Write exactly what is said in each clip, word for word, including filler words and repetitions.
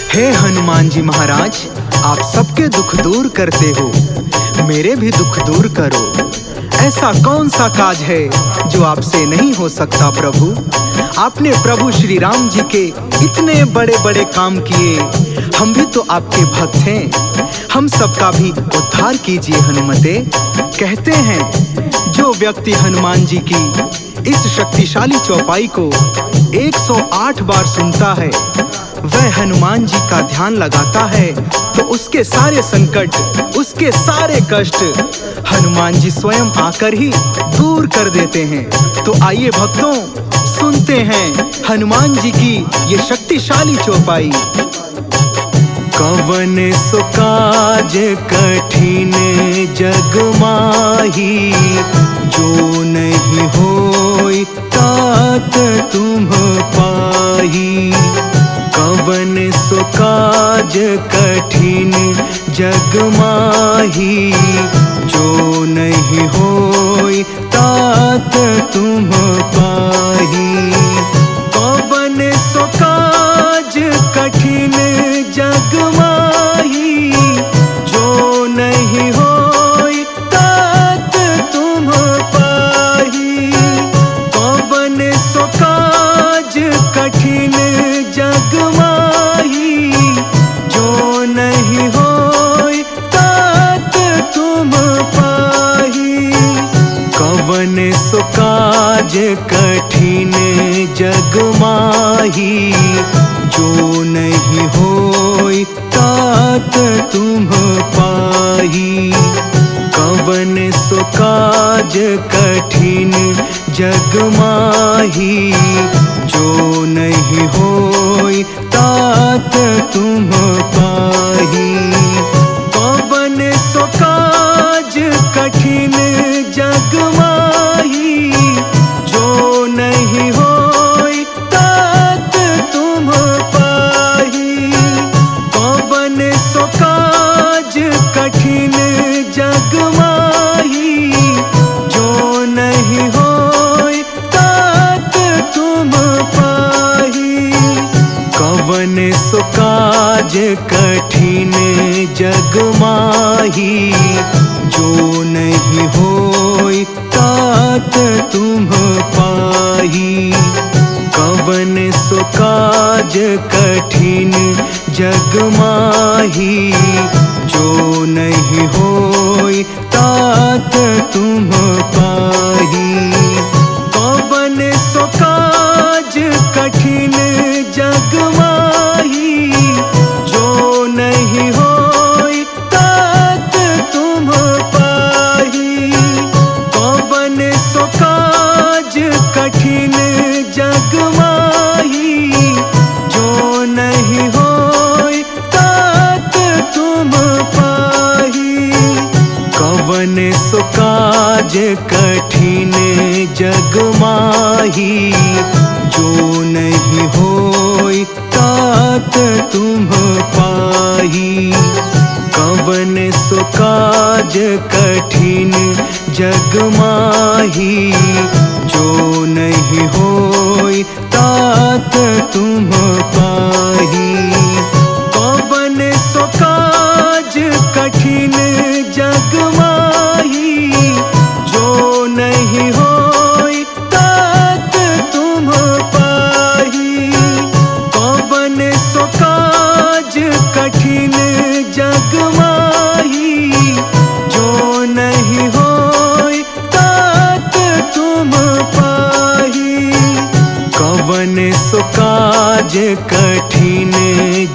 हे हनुमान जी महाराज, आप सबके दुख दूर करते हो, मेरे भी दुख दूर करो। ऐसा कौन सा काज है जो आपसे नहीं हो सकता प्रभु? आपने प्रभु श्री राम जी के इतने बड़े बड़े काम किए, हम भी तो आपके भक्त हैं, हम सबका भी उद्धार कीजिए हनुमते। कहते हैं, जो व्यक्ति हनुमान जी की इस शक्तिशाली चौपाई को एक सौ आठ बार सुनता है, वह हनुमान जी का ध्यान लगाता है, तो उसके सारे संकट, उसके सारे कष्ट हनुमान जी स्वयं आकर ही दूर कर देते हैं। तो आइए भक्तों, सुनते हैं हनुमान जी की ये शक्तिशाली चौपाई। कवन सो काज कठिन जग माही, जो नहीं होई तात तुम पाही। कवन सो काज कठिन जग माही, जो नहीं होई तात तुम पाही। कवन सो काज कठिन जग माही, जो नहीं होई तात तुम पाही। कवन सो काज कठिन जग माही, जो नहीं होई तात तुम पाही। कवन सो काज कठिन जग माही, जो नहीं होई तात तुम पाही। कवन सो काज कठिन जग माही, जो नहीं होई तात तुम पाही। कवन सो काज कठिन जग माही, जो नहीं होई तात तुम पाही। कवन सो काज कठिन जग माही, जो नहीं होई तात तुम पाही। कवन सो काज कठिन जग माही, जो नहीं होई तात तुम पाही। कवन सो काज कठिन जग माही, जो नहीं होई तात तुम पाही। कवन सो काज कठिन जग माही, जो नहीं होई तात तुम पाही। कवन सो काज कठिन जग माही, जो नहीं होई तात तुम पाही। कवन सो काज कठिन जग माही, जो नहीं होई तात तुम पाही। कवन सो काज कठिन जग माही, जो नहीं होई तात तुम पाही। कवन सो काज कठिन जग माही, जो नहीं होई तात तुम पाही। कवन सो काज कठिन जग माही, जो नहीं होई तात तुम पाही। कवन सो काज कठिन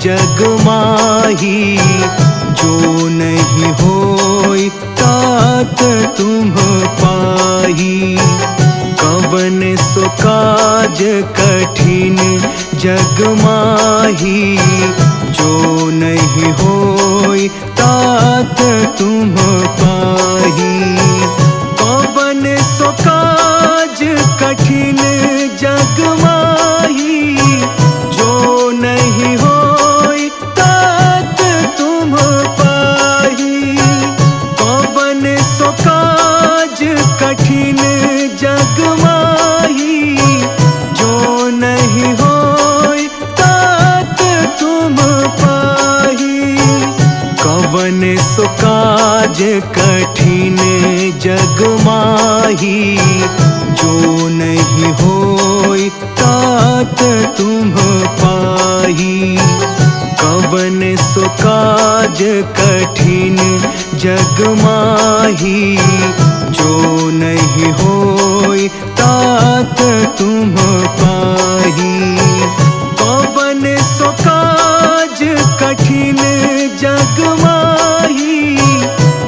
जग माही, जो नहीं होई तात तुम पाही। कवन सो काज कठिन जग माही, जो नहीं होई तात तुम पाही। कवन सो काज कठिन जग माही, जो नहीं होई तात तुम पाही। कवन सो काज कठिन जग माही, जो नहीं होई तात तुम कठिन जग माही, जो नहीं होई तात तुम पाही। कवन सो काज कठिन जग माही, जो नहीं होई तात तुम पाही। कवन सो काज कठिन जग माही,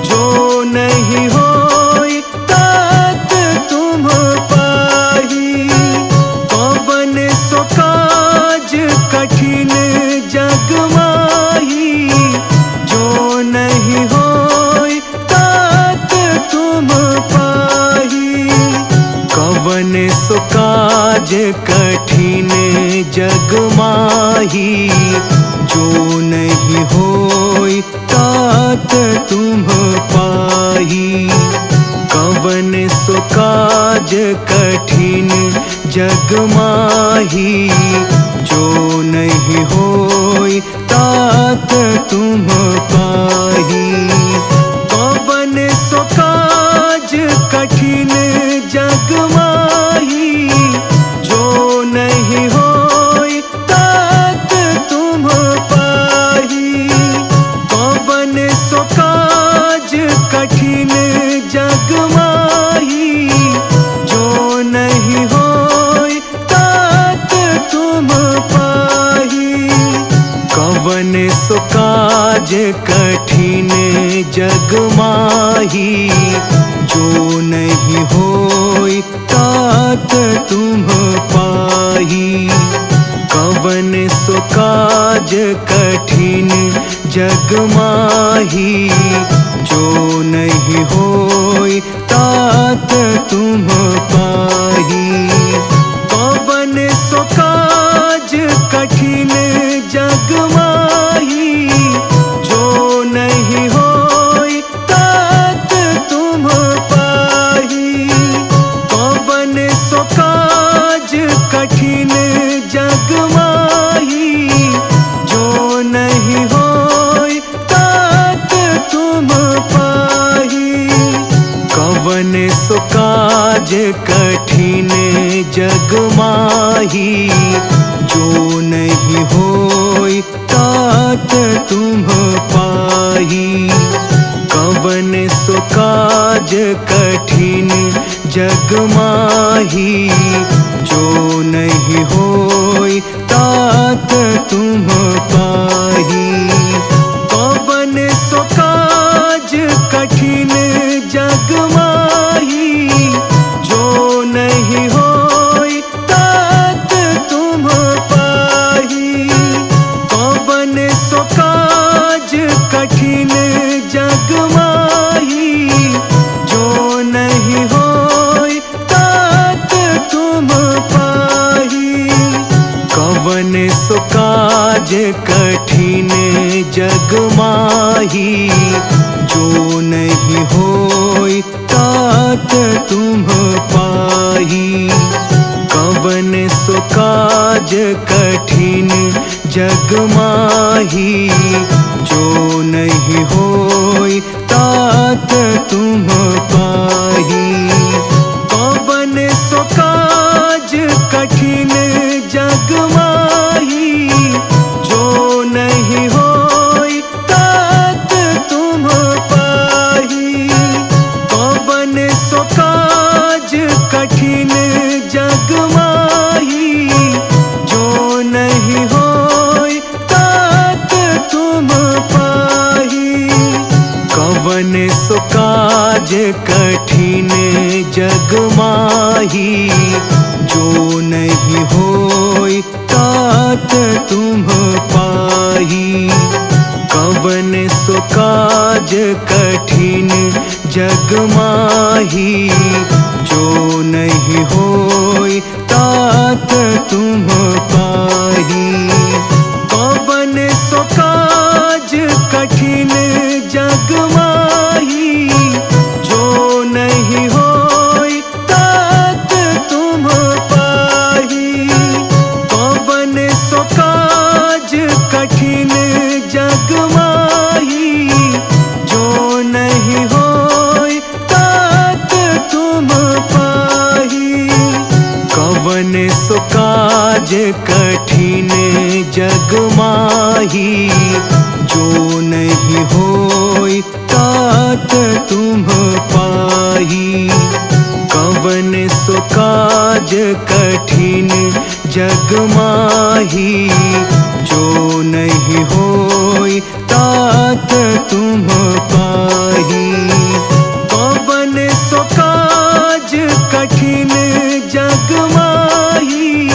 जो नहीं होई तात तुम पाही। कवन सो काज कठिन जग माही, जो नहीं होई तात तुम पाही। कवन सो काज कठिन जग माही, जो नहीं होई तात तुम पाही। कवन सो काज कठिन जग माही, जो नहीं होई तात तुम पाही। कवन सो काज कठिन जग माही, जो नहीं होई तात तुम पाही। कवन सो काज कठिन जग माही, जो नहीं होई तात तुम पाही। कवन सो काज कठिन जग माही, जो नहीं होई तात तुम पाही। कवन सो काज कठिन जग माही, जो नहीं होई तात तुम पाही। कवन सो काज कठिन जग माही, जो नहीं होई तात तुम पाही। कवन सो काज कठिन जग माही, जो नहीं होई तात तुम पाही। कवन सो काज कठिन जग माही, जो नहीं होई तात तुम पाही। कवन सो काज कठिन जग माही, जो नहीं होई तात तुम पाही। कवन सो काज कठिन जग माही, जो नहीं होई तात तुम पाही। कवन सो काज कठिन जग माही, जो नहीं होई तात तुम पाही। कवन सो काज कठिन जग माही, जो नहीं होई तात तुम पाही। कवन सो काज कठिन जग माही, जो नहीं होई तात तुम पाही। कवन सो काज कठिन जग माही, जो नहीं होई तात तुम पाही। कवन सो काज कठिन जग माही, जो नहीं होई तात तुम पाही। कवन सो काज कठिन जग माही, जो नहीं होई तात तुम पाही। कवन सो काज कठिन जग माही, जो नहीं होई तात तुम पाही। कवन सो काज कठिन जग माही, जो नहीं होई तात तुम पाही। कवन सो काज कठिन जग माही, जो नहीं कठिन जग माही, जो नहीं होई तात तुम पाही। कवन सो काज कठिन जग माही, जो नहीं होई तात तुम पाही। कवन सो काज कठिन जग माही,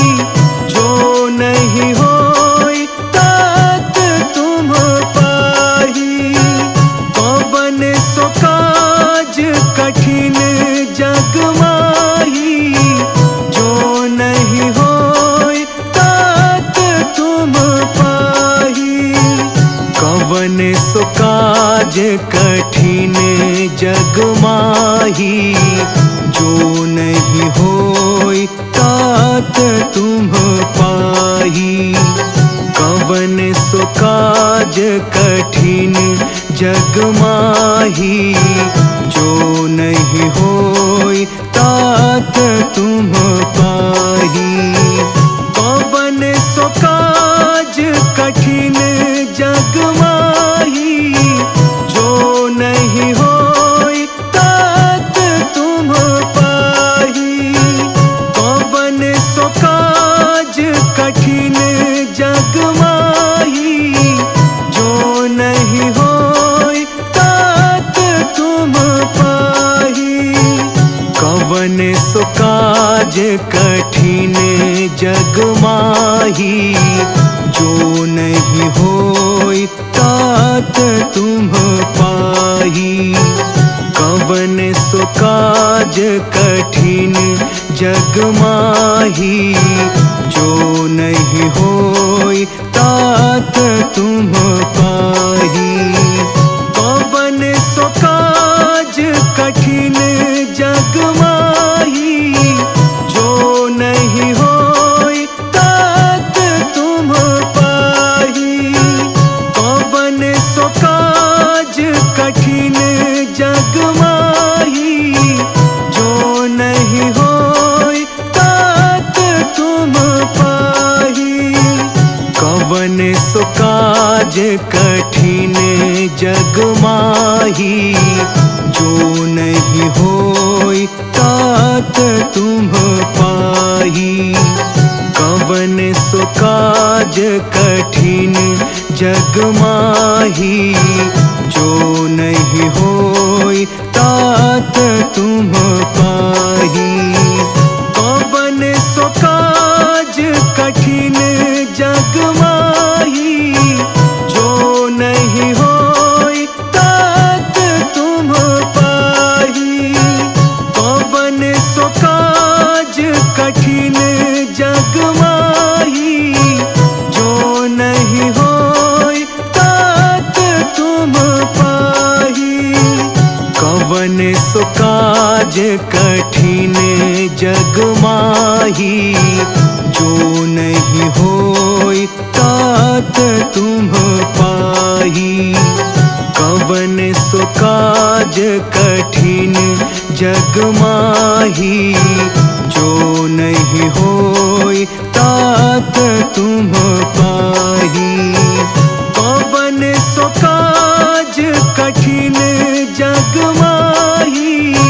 जो नहीं होई तात तुम पाही। कवन सो काज कठिन जग माही, जो नहीं होई तात तुम पाही। कवन सो काज कठिन जग माही, जो नहीं होई तात तुम पाही। कवन सो काज कठिन जग माही, जो नहीं होई तात तुम पाही। कवन सो काज कठिन जग माही, जो नहीं होई तात तुम पाही। कवन सो काज कठिन जग माही, जो नहीं होई तात तुम पाही। कवन सो काज कठिन जग माही, जो नहीं होई तात तुम पाही। कवन सो काज कठिन जग माही, जो नहीं होई तात तुम पाही। कवन सो काज कठिन जग माही, जो नहीं होई तात तुम पाही। कवन सो काज कठिन जग माही, जो नहीं होई तात तुम पाही। कवन सो काज कठिन जग माही, जो नहीं होई तात तुम पाही। कवन सो काज कठिन जग माही, जो नहीं होई तात तुम पाही। कवन सो काज कठिन जग माही, जो नहीं होई तात तुम पाही। कवन सो काज कठिन जग माही, जो नहीं होई तात तुम पाही। कवन सो काज कठिन जग माही, जो नहीं होई तात तुम पाही। कवन सो काज कठिन जग माही, जो नहीं होई तात तुम पाही। कवन सो काज कठिन जग माही,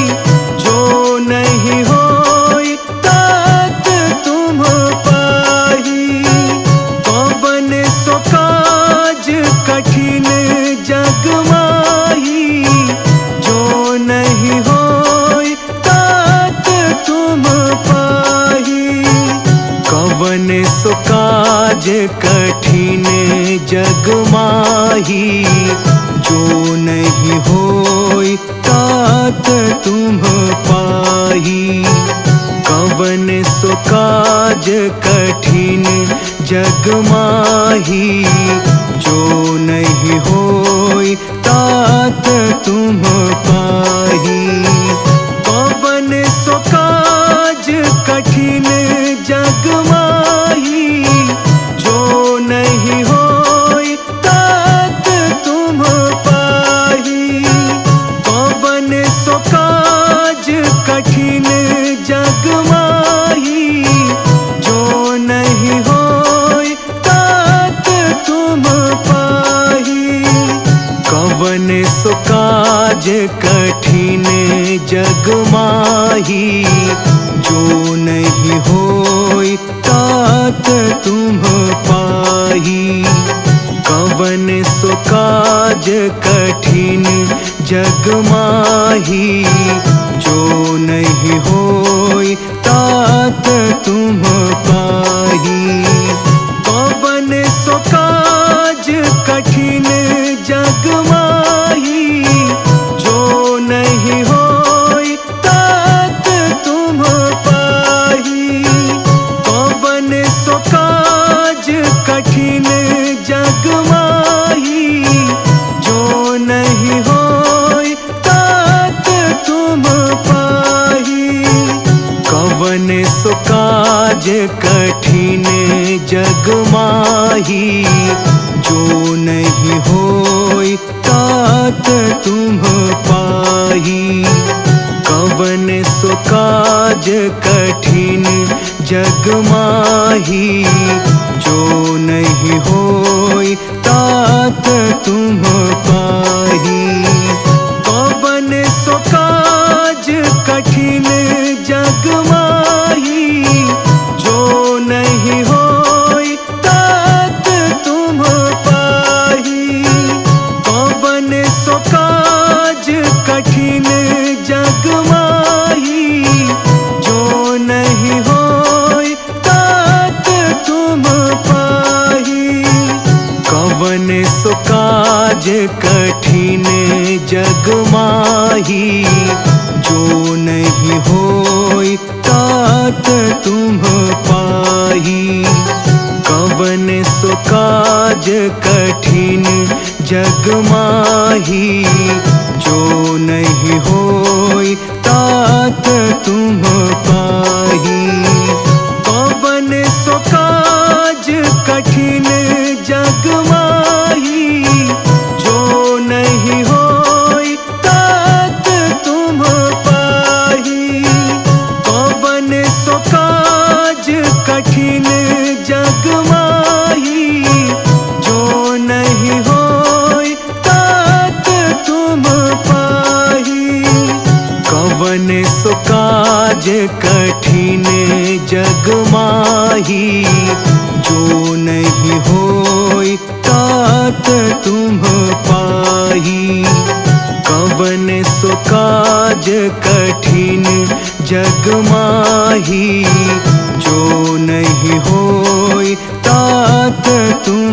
जो नहीं होई तात तुम पाही। कवन सो काज कठिन जग माही, जो नहीं होई तात तुम पाही। कवन सो काज कठिन जग माही, जो नहीं होई तात तुम पाही। कवन सो काज कठिन जग माही, जो नहीं होई तात तुम पाही। कवन सो काज कठिन जग माही, जो नहीं होई तात तुम पाही। कवन सो काज कठिन जग माही, जो नहीं कठिन जग माही, जो नहीं होई तात तुम पाही। कवन सो काज कठिन जग माही, जो नहीं होई तात तुम पाही। कवन सो काज कठिन जग माही, जो नहीं होई तात तुम पाही। कवन सो काज कठिन जग माही, जो नहीं होई तात तुम पाही। कवन सो काज कठिन जग माही, जो नहीं होई तात तुम पाही। कवन सो काज कठिन जग माही, जो नहीं होई तात तुम पाही। कवन सो काज कठिन जग माही, जो नहीं होई तात तुम पाही। कवन सो काज कठिन जग माही, जो नहीं होई तात तुम पाही। कवन सो काज कठिन जग माही, जो नहीं होई तात तुम पाही। कवन सो काज कठिन जग माही, जो नहीं होई तात तुम पाही। कवन सो काज कठिन जग माही, जो नहीं होई तात तुम पाही। कवन सो काज कठिन जग माही, जो नहीं होई तात तुम पाही। कवन सो काज कठिन जग माही, जो नहीं होई तात तुम पाही। कवन सो काज कठिन जग माही, जो नहीं होई तात तुम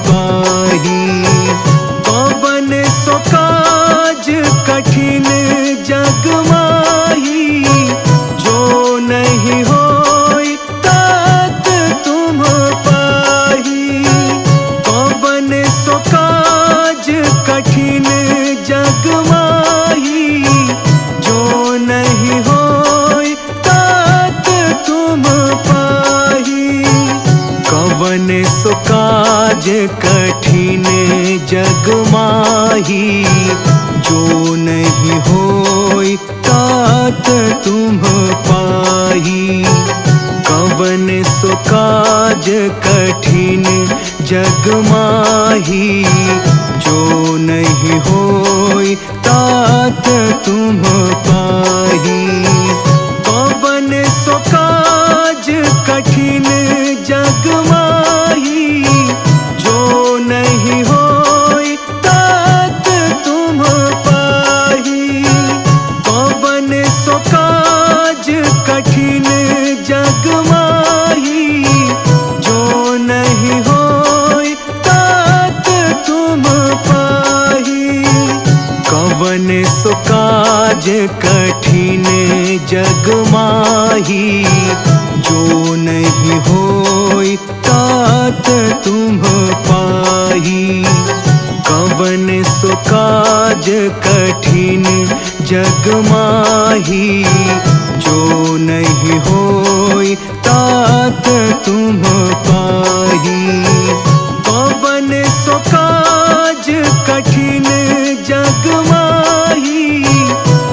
पाही। कवन सो काज कठिन जग माही, जो नहीं होई तात तुम पाही। कवन सो काज कठिन जग माही, जो नहीं होई तात तुम पाही। कवन सो काज कठिन जग माही, जो नहीं होई तात तुम पाही। कवन सो काज कठिन जग माही, जो नहीं होई तात तुम पाही। कवन सो काज कठिन जग माही, जो नहीं होई तात तुम पाही। कवन सो काज कठिन जग माही, जो नहीं होई तात तुम पाही। कवन सो काज कठिन जग माही, जो नहीं होई तात तुम पाही। कवन सो काज कठिन जग माही, जो नहीं होई तात तुम पाही। कवन सो काज कठिन जग माही,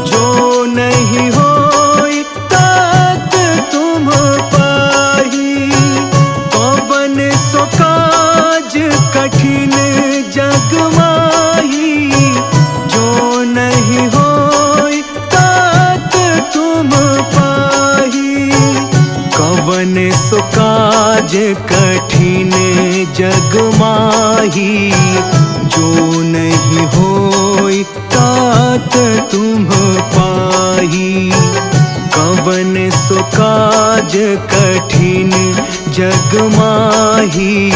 जो नहीं होई तात तुम पाही। कवन सो काज कठिन जग माही, जो नहीं जग माही, जो नहीं होई तात तुम पाही। कवन सो काज कठिन जग माही,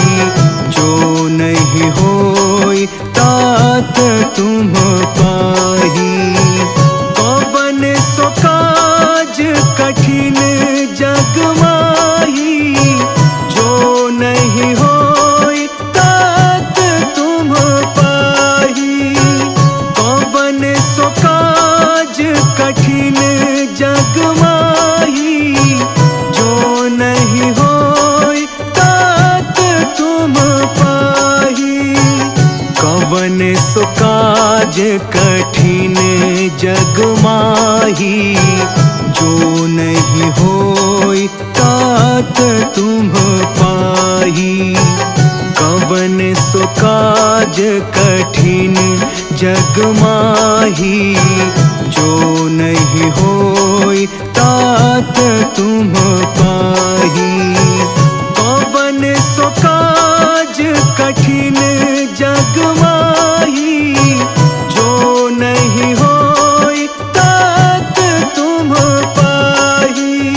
जो नहीं होई तात तुम पाही। कवन सो काज कठिन जग माही, जो नहीं होई तात तुम पाही। कवन सो काज कठिन जग माही, जो नहीं होई तात तुम पाही। कवन सो काज कठिन जग माही, जो नहीं होई तात तुम पाही। कवन सो काज कठिन जग माही, जो नहीं होई तात तुम पाही। कवन सो काज कठिन जग माही, जो नहीं होई तात तुम पाही।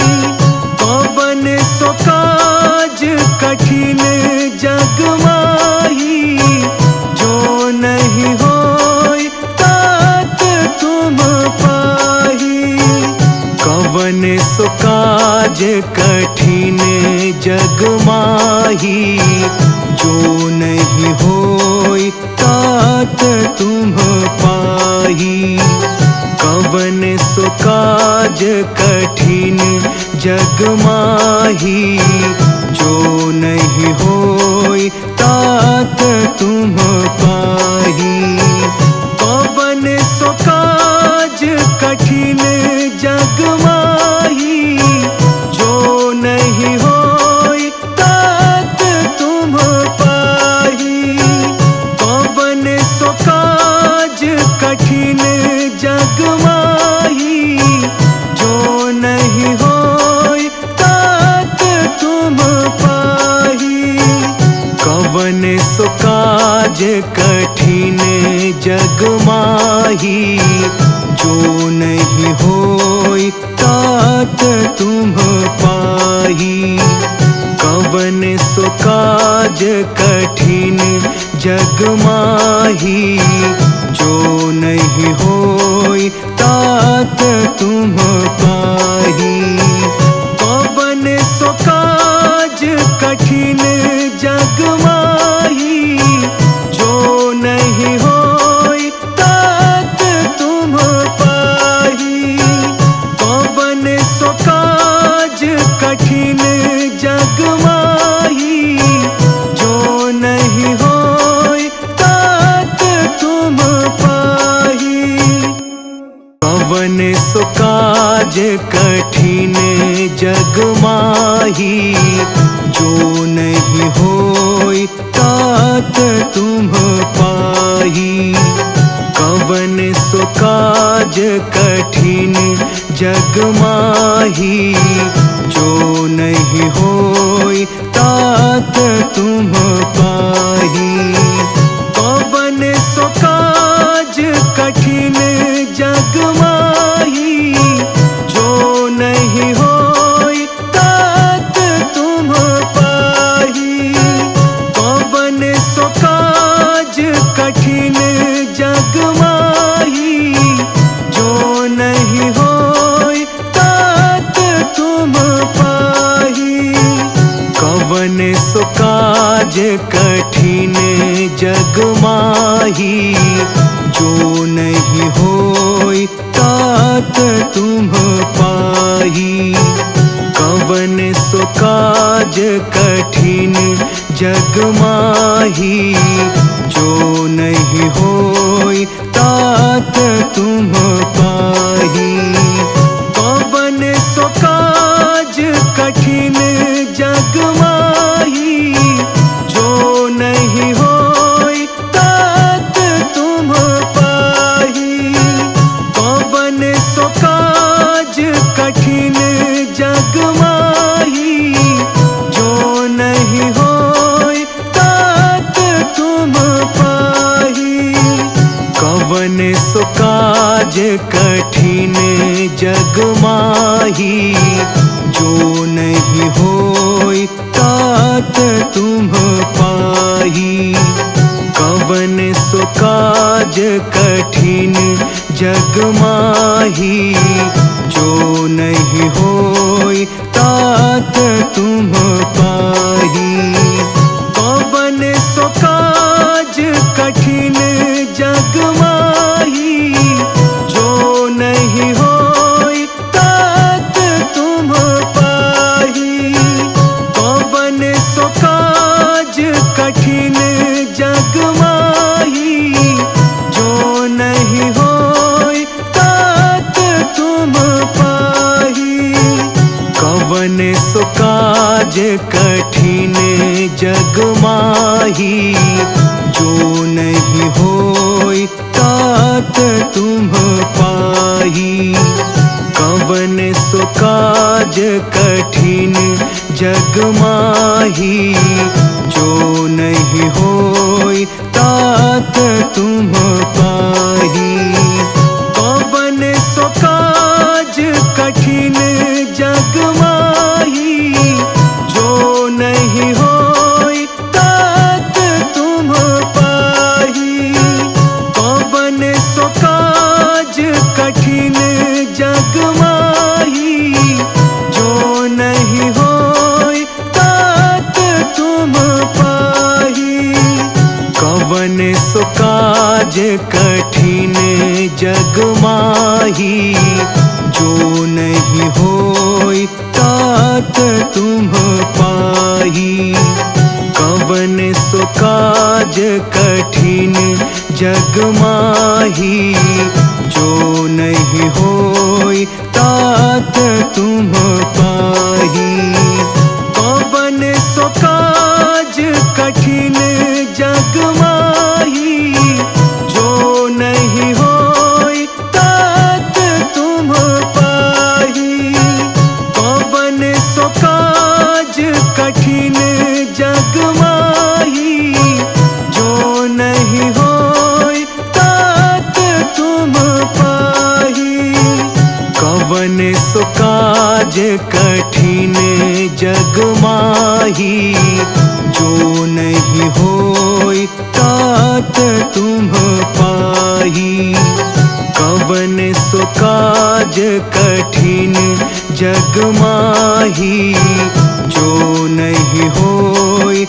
कवन सो काज कठिन जग माही, जो नहीं होई तात तुम पाही। कवन सो काज कठिन जग माही, जो नहीं होई तात तुम पाही। कवन सो काज कठिन जग माही, जो नहीं होई तात तुम पाही। कवन सो काज कठिन जग माही, जो नहीं होई तात तुम पाही। कवन सो काज कठिन जग माही, जो नहीं होई तात तुम पाही। कवन सो काज कठिन जग माही, जो नहीं होई तात तुम पाही। कवन सो काज कठिन जग माही, जो नहीं होई तात तुम पाही। कवन सो काज कठिन जग माही, जो नहीं होई तात तुम पाही। कवन सो काज कठिन जग माही, जो नहीं होई तात तुम पाही। कवन सो काज कठिन जग माही, जो नहीं होई तात तुम पाही। कवन सो काज कठिन जग माही, जो नहीं होई तात तुम पाही। कवन सो काज कठिन जग माही, जो नहीं होई तात तुम पाही। कवन सो काज कठिन जग माही, जो नहीं होई तात तुम पाही। कवन सो काज कठिन जग माही, जो नहीं होई तात तुम पाही। कवन सो काज कठिन जग माही, जो नहीं होई तात तुम पाही। कवन सो काज कठिन जग माही, जो नहीं होई तात तुम पाही। कवन सो काज कठिन जग माही, जो नहीं होई तात कवन सो काज कठिन जग माही, जो नहीं होई तात तुम पाही। कवन सो काज कठिन जग माही, जो नहीं होई तात तुम पाही। कवन सो काज कठिन जग माही, जो नहीं होई तात तुम पाही। कवन सो काज कठिन जग माही, जो नहीं होई तात तुम पाही। कवन सो काज कठिन जग माही, जो नहीं होई तात तुम पाही। कवन सो काज कठिन जग माही, जो नहीं होई तात तुम पाही। कवन सो काज कठिन जग माही, जो नहीं होई तात तुम पाही। कवन सो काज कठिन जग माही, जो नहीं होई तात तुम पाही। कवन सो काज कठिन जग माही, जो नहीं होई तात तुम पाही। कवन सो काज कठिन जग माही, जो नहीं होई तात तुम पाही। कवन सो काज कठिन जग माही, जो नहीं होई तात तुम पाही। कवन सो काज कठिन जग माही, जो नहीं होई तात तुम पाही। कवन सो काज कठिन जग माही, जो नहीं होई तात तुम पाही। कवन सो काज कठिन जग माही, जो नहीं होई